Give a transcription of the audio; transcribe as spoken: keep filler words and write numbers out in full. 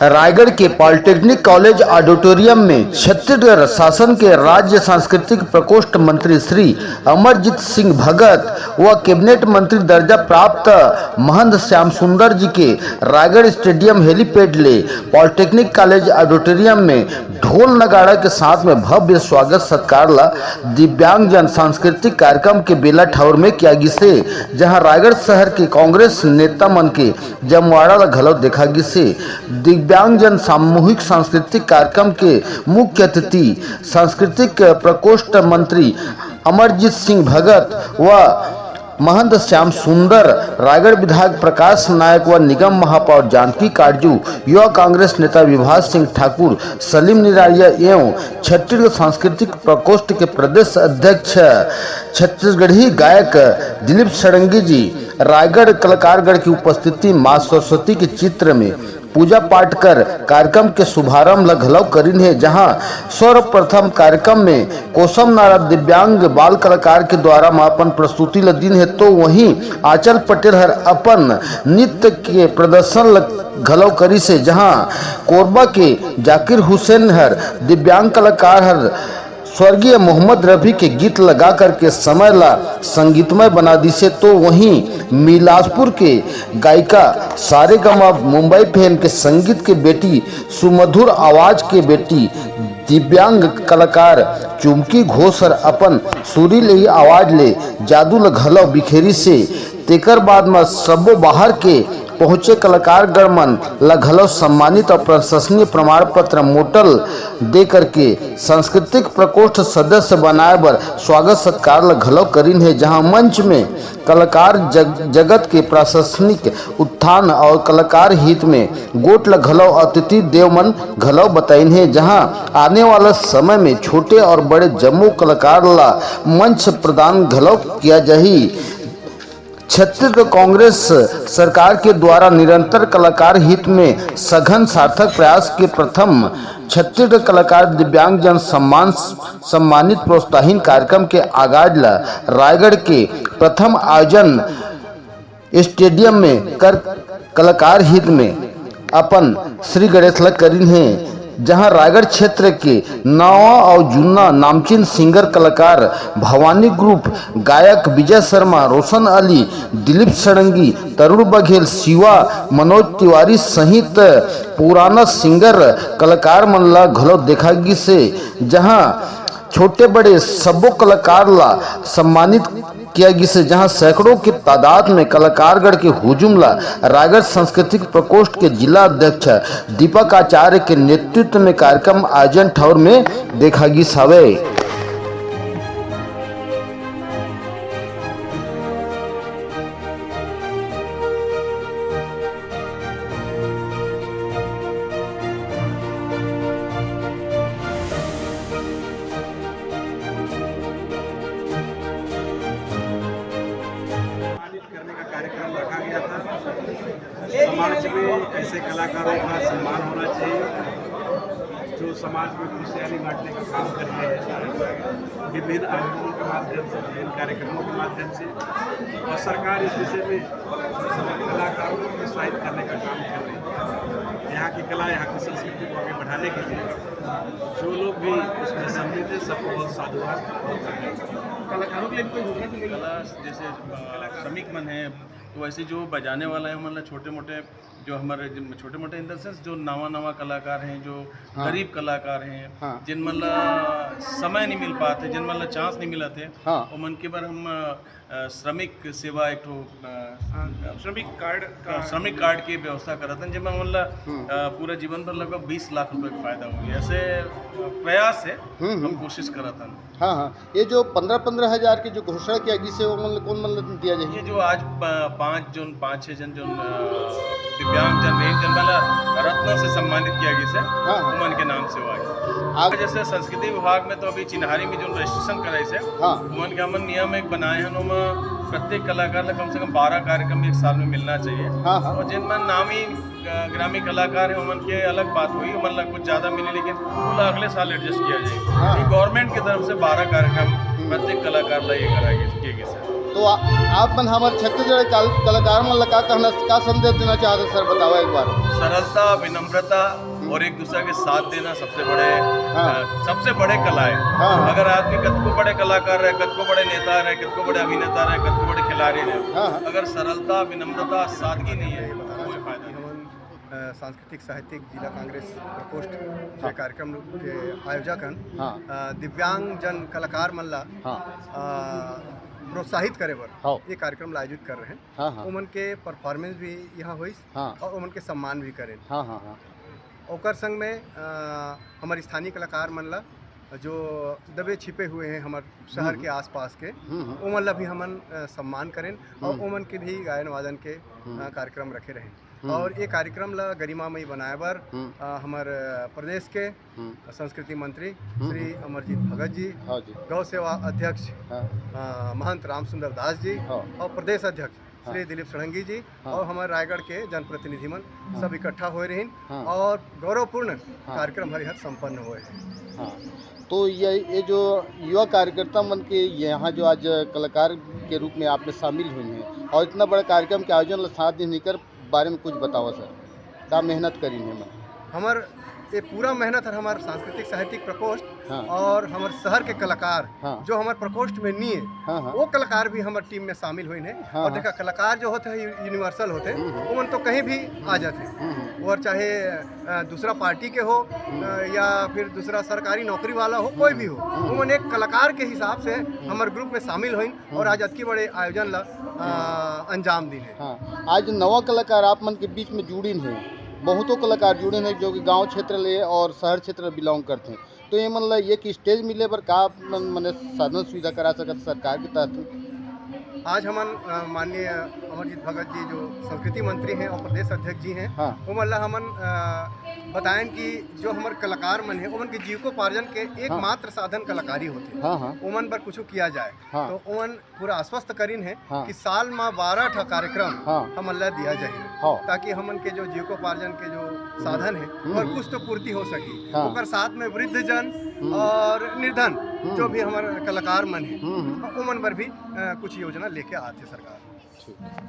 रायगढ़ के polytechnic college auditorium में छत्तीसगढ़ शासन के राज्य सांस्कृतिक प्रकोष्ठ मंत्री श्री अमरजीत सिंह भगत व कैबिनेट मंत्री दर्जा प्राप्त महंत श्याम सुंदर जी के रायगढ़ स्टेडियम हेलीपैड ले पॉलिटेक्निक कॉलेज ऑडिटोरियम में ढोल नगाड़ा के साथ में भव्य स्वागत सत्कार ला दिव्यांगजन सांस्कृतिक कार्यक्रम के बेला ठौर में किया गिसे, जहां रायगढ़ शहर के कांग्रेस नेता मन के जमवाड़ा ला घलो देखा गिसे। दिव्यांगजन सामूहिक सांस्कृतिक कार्यक्रम के मुख्य अतिथि सांस्कृतिक प्रकोष्ठ मंत्री अमरजीत सिंह भगत व महंत श्याम सुंदर, रायगढ़ विधायक प्रकाश नायक व निगम महापौर जानकी काटजू, युवा कांग्रेस नेता विभास सिंह ठाकुर, सलीम निरारिया एवं छत्तीसगढ़ सांस्कृतिक प्रकोष्ठ के प्रदेश अध्यक्ष छत्तीसगढ़ी गायक दिलीप षडंगी जी रायगढ़ कलाकारगढ़ की उपस्थिति माँ सरस्वती के चित्र में पूजा पाठ कर कार्यक्रम के शुभारंभ ल घलव करिन हे, जहां सर्वप्रथम कार्यक्रम में कोसम नारा दिव्यांग बाल कलाकार के द्वारा म अपन प्रस्तुति ल दिन हे, तो वहीं आंचल पटेल हर अपन नृत्य के प्रदर्शन ल घलव करिस हे, जहां कोरबा के जाकिर हुसैन हर दिव्यांग कलाकार हर स्वर्गीय मोहम्मद रफी के गीत लगा करके समय ला संगीतमय बना दिसे, तो वहीं मिलासपुर के गायिका सारेगामा मुंबई फेम के संगीत के बेटी, सुमधुर आवाज के बेटी दिव्यांग कलाकार चुमकी घोष हर अपन सुरीली आवाज ले जादू ल घलव बिखेरिस हे। तेकर बाद म सबो बाहर के पहुंचे कलाकारगण मन ल घलो सम्मानित और प्रशंसनीय प्रमाण पत्र मोटल दे करके सांस्कृतिक प्रकोष्ठ सदस्य बनाए बर स्वागत सत्कार ल घलो करिन हे, जहां मंच में कलाकार जग-, जगत के प्रशासनिक उत्थान और कलाकार हित में गोठ ल घलो अतिथि देव मन घलो बताइन हे, जहां आने वाला समय में छोटे और बड़े जम्मो कलाकार ला मंच प्रदान घलो किया जाही। छत्तीसगढ़ कांग्रेस सरकार के द्वारा निरंतर कलाकार हित में सघन सार्थक प्रयास के प्रथम छत्तीसगढ़ कलाकार दिव्यांगजन सम्मान, सम्मानित प्रोत्साहन कार्यक्रम के आगाज ला रायगढ़ के प्रथम आयोजन स्टेडियम में कर कलाकार हित में अपन श्री गणेश ल करिन हे, जहां रायगढ़ क्षेत्र के नवा और जुन्ना नामचीन सिंगर कलाकार भवानी ग्रुप, गायक विजय शर्मा, रोशन अली, दिलीप षडंगी, तरुण बघेल, शिवा, मनोज तिवारी सहित पुराना सिंगर कलाकार मन ला घलो देखा गिस हे, जहां छोटे बड़े सबो कलाकार ला सम्मानित किया गिस हे, जहां सैकड़ों के तादाद में कलाकारगण के हुजूम ला रायगढ़ सांस्कृतिक प्रकोष्ठ के जिला अध्यक्ष दीपक आचार्य के नेतृत्व में कार्यक्रम आयोजन ठौर में देखा गिस हवे। सम्मानित करने का कार्यक्रम रखा गया था। समाज में ऐसे कलाकारों का सम्मान होना चाहिए जो समाज में खुशियाली बांटने का काम कर रहे हैं, विभिन्न आयोजनों के माध्यम से, विभिन्न कार्यक्रमों के माध्यम से। और सरकार इस विषय में कलाकारों को प्रोत्साहित करने का काम कर रही है। यहाँ की कला, यहाँ की संस्कृति को आगे बढ़ाने के लिए जो लोग भी इसमें सम्मिलित हैं, सबको बहुत साधुवाद। कलाकारों के लिए भी कोई घोषणा की गई? कला जैसे, अ, श्रमिक मन है, तो वैसे जो बजाने वाला है, मतलब छोटे मोटे, जो हमारे जिन-, छोटे मोटे इन द सेंस जो नवा नवा कलाकार हैं, जो हाँ। गरीब कलाकार हैं, हाँ। जिन मन ला समय नहीं मिल पाते, जिन मन ला चांस नहीं मिलते, हाँ। वो मन के बर हम, अ, अ, श्रमिक सेवा एक ठो, अ, हाँ, श्रमिक कार्ड का श्रमिक कार्ड की व्यवस्था करत हन, जेमा हमन ला, हम्म। अ, पूरा जीवन भर लगभग बीस लाख रुपए का फायदा होही। ऐसे, अ, प्रयास है, हम्म, हम हम्म। कोशिश करत हन। हाँ, हाँ, ये जो पंद्रह पंद्रह हजार की जो घोषणा किया गिस हे, वो मन, कौन मन ला दिया जाही? ये जो आज प-, पाँच जन, पाँच छः जन जो, अ, दिव्यांग जन, रेंज जन वाला रत्न से सम्मानित किया गिस हे, हाँ, हाँ। उमन के नाम से हुआ है। आप जैसे संस्कृति विभाग में तो अभी चिन्हारी में जो रजिस्ट्रेशन कराइस हे, हाँ। उमन के हमन नियम एक बनाए हन, ओमा प्रत्येक कलाकार ला कम से कम बारह कार्यक्रम एक साल में मिलना चाहिए। हाँ, हाँ। और जिन मन नामी, अ, ग्रामी कलाकार हैं, उमन के अलग बात हुई, उमन ला कुछ ज्यादा मिली, लेकिन वो ला अगले साल एडजस्ट किया जाए। हाँ। ये गवर्नमेंट की तरफ से बारह कार्यक्रम हम्म। प्रत्येक कलाकार ला ये कराए गए, किए गए, सर। तो आ-, आप मन हमर छत्तीसगढ़ कल-, कलाकार मन ला का कहना, का संदेश देना चाहत हे सर, बतावा एक बार। सरलता, विनम्रता और एक दूसरे के साथ देना सबसे बड़े, हाँ। अ, सबसे बड़े कला है। हाँ। अगर आदमी कतको बड़े कलाकार रहे, कतको बड़े नेता रहे, कतको बड़े अभिनेता रहे, कतको बड़े खिलाड़ी रहे, हाँ, हाँ। अगर सरलता, विनम्रता, सादगी नहीं है, तो कोई फायदा नहीं। अ, सांस्कृतिक साहित्यिक जिला कांग्रेस प्रकोष्ठ जो हाँ। कार्यक्रम के आयोजक हन, हाँ। अ, दिव्यांग जन कलाकार मन ला हाँ। अ, प्रोत्साहित करे बर हाँ। ये कार्यक्रम ला आयोजित कर रहे हैं। हाँ, हाँ। ओमन के परफॉर्मेंस भी यहाँ होइस हाँ। और ओमन के सम्मान भी करें। हाँ, हाँ, हाँ। ओकर संग में अ, हमारे स्थानीय कलाकार मन ला जो दबे छिपे हुए हैं हमारे शहर हम्म। के आसपास के, हम्म, हम्म। ओमन ला भी हमन अ, सम्मान करें और हम्म। ओमन के भी गायन वादन के हम्म। अ, कार्यक्रम रखे रहें। हम्म। और ये कार्यक्रम ला गरिमामयी बनाए बर हम्म। अ, हमर अ, प्रदेश के हम्म। संस्कृति मंत्री हम्म। श्री अमरजीत भगत जी, हाँ जी। गौ सेवा अध्यक्ष हाँ। अ, महंत राम सुंदर दास जी हाँ। और प्रदेश अध्यक्ष हाँ। श्री दिलीप षडंगी जी हाँ। और हमारे रायगढ़ के जनप्रतिनिधि मन हाँ। सब इकट्ठा हुए रहिन हाँ। और गौरवपूर्ण हाँ। कार्यक्रम हरिहर संपन्न हुए हैं। हाँ, तो ये, ये जो युवा कार्यकर्ता मन के यहाँ जो आज कलाकार के रूप में आप में शामिल हुई हैं और इतना बड़ा कार्यक्रम के आयोजन ला साथ दिन निकर बारे में कुछ बतावा सर, का मेहनत करी है मन? हमर ये पूरा मेहनत है हमारे सांस्कृतिक साहित्यिक प्रकोष्ठ हाँ। और हमारे शहर के कलाकार हाँ। जो हमारे प्रकोष्ठ में नहीं है, हाँ, हाँ। वो कलाकार भी हमारे टीम में शामिल हुए हैं। हाँ, और हाँ। देखा, कलाकार जो होते हैं यूनिवर्सल होते हैं, हम्म, हम्म। वो मन तो कहीं भी आ जाते हैं। हम्म, हम्म। और चाहे अ, दूसरा पार्टी के हो अ, या फिर दूसरा सरकारी नौकरी वाला हो, कोई भी हो, हम्म। वो मन एक कलाकार के हिसाब से हमारे ग्रुप में शामिल होइन और आज अतकी बड़े आयोजन ला अ, अंजाम दिन है। हाँ, आज नवा कलाकार आप मन के बीच में जुड़िन है, बहुतों कलाकार जुड़िन है जो कि गांव क्षेत्र ले और शहर क्षेत्र बिलोंग करते हैं, तो ये मन ला एक स्टेज मिले बर का आप मन मने साधन सुविधा करा सकत सरकार के तहत? आज हमन अ, माननीय अमरजीत भगत जी जो संस्कृति मंत्री हैं और प्रदेश अध्यक्ष जी हैं, हाँ। वो मन ला हमन अ, बताएं कि जो हमारे कलाकार मन हैं, उमन के जीविकोपार्जन के एकमात्र साधन कलाकारी होते हैं। हाँ, हाँ। उमन बर कुछ किया जाए, हाँ। तो उमन पूरा आश्वस्त करिन है हाँ। कि साल में बारह ठा कार्यक्रम हाँ। हमन ला दिया जाए, हाँ। ताकि हमन के जो जीविकोपार्जन के जो साधन है, हम्म। और कुछ तो पूर्ति हो सकी। हाँ। ओकर साथ में वृद्धजन हम्म। और निर्धन हम्म। जो भी हमारे कलाकार मन है, हम्म, हम्म। उमन बर भी अ, कुछ योजना लेके आते सरकार। ठीक।